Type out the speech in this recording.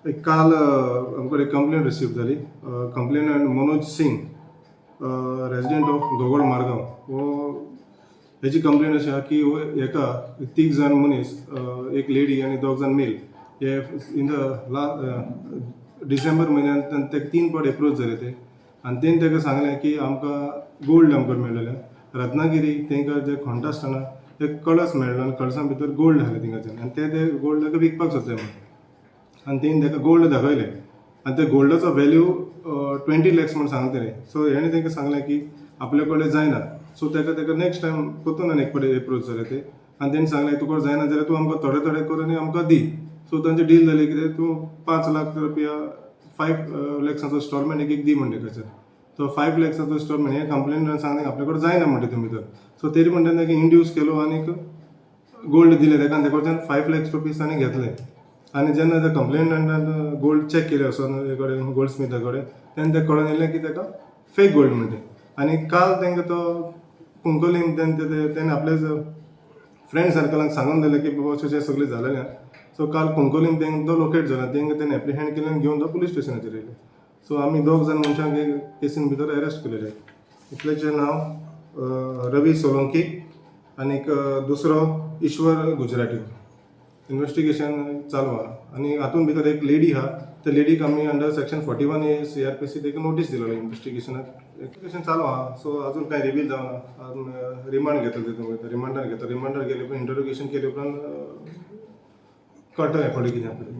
एक काल आमकां एक कंप्लेन रिसीव जाली. Complainant Manoj Singh, resident of Gogol Margao. हो हेजी कंप्लेन अशी आहा की हो हेका तीग जाण मनीस, एक लेडी आनी दोग जाण मेल, हे इन the ला डिसेंबर म्हयन्यान ताका तीन फावट एप्रोच जाले ते आनी तेणी ताका सांगलें की आमकां गोल्ड आमकां मेळलेलें रत्नागिरी, तांकां जे खणटा आसतना एक कळस मेळ्ळो आनी कळसा भितर गोल्ड आसलें थिंगाच्यान आनी ते ते गोल्ड ताका विकपाक सोदताय म्हणून. आनी तेणी ताका गोल्ड दाखयलें आनी त्या गोल्डाचो व्हॅल्यू 20 लॅक्स म्हूण सांगलें तेणें. सो हेणें तांकां सांगलें की आपल्या कडेन जायना. सो ताका नेक्स्ट टायम परतून आनी एक फावटी एप्रोच जाले ते आनी तेणी सांगलें, तुका जायना जाल्यार तूं आमकां थोडे थोडे करून आनी आमकां दी. सो तांचे डील जालें कितें, तूं 5 लाख रुपया, 5 लॅक्साचो इन्स्टॉलमेंट एक एक दी म्हणटा ताचेर. सो 5 लॅक्साचो इन्स्टॉलमेंट हे कंप्लेनंटान सांगलें आपल्या कडेन जायना म्हणटा तुमी तर. सो तरी म्हणटा ताका इंड्यूस केलो आनीक गोल्ड दिलें ताका आनी तेका 5 लॅक्स रुपीज ताणें घेतले. आनी जेन्ना त्या कंप्लेनंटान गोल्ड चॅक केलें वचोन हे कडेन, गोल्ड स्मिथा कडेन, तेन्ना तें कळोन येयलें की ताका फेक गोल्ड म्हणटा. आनी काल तांकां तो कुंकळीम तेणें आपल्या फ्रेंड सर्कलाक सांगून दिलें की बाबा अशें अशें सगळें जालेलें. सो काल कुंकळीम तांकां तो लोकेट जाला. तांकां तेणें एप्रिहेंड केलें आनी घेवन तो पुलीस स्टेशनाचेर येयले. सो आमी दोग जाण मनशांक केसीन भितर अरेस्ट केलेले. एकल्याचें नांव रवी सोलंकी आनीक दुसरो ईश्वर गुजराती. इन्वेस्टिगेशन चालू आहा आनी हातूंत भितर एक लेडी आहा. त्या लेडीक आमी under section 41A CrPC ताका नोटीस दिलेलो. इन्वेस्टिगेशनाक इन्वेस्टिगेशन चालू आहा. सो अजून कांय रिवील जावना. अजून रिमांड घेतलो तितून, रिमांडार घेतलो. रिमांडार गेले उपरांत, इंटरोगेशन केले उपरांत कळटलें फुडें कितें आसा तें.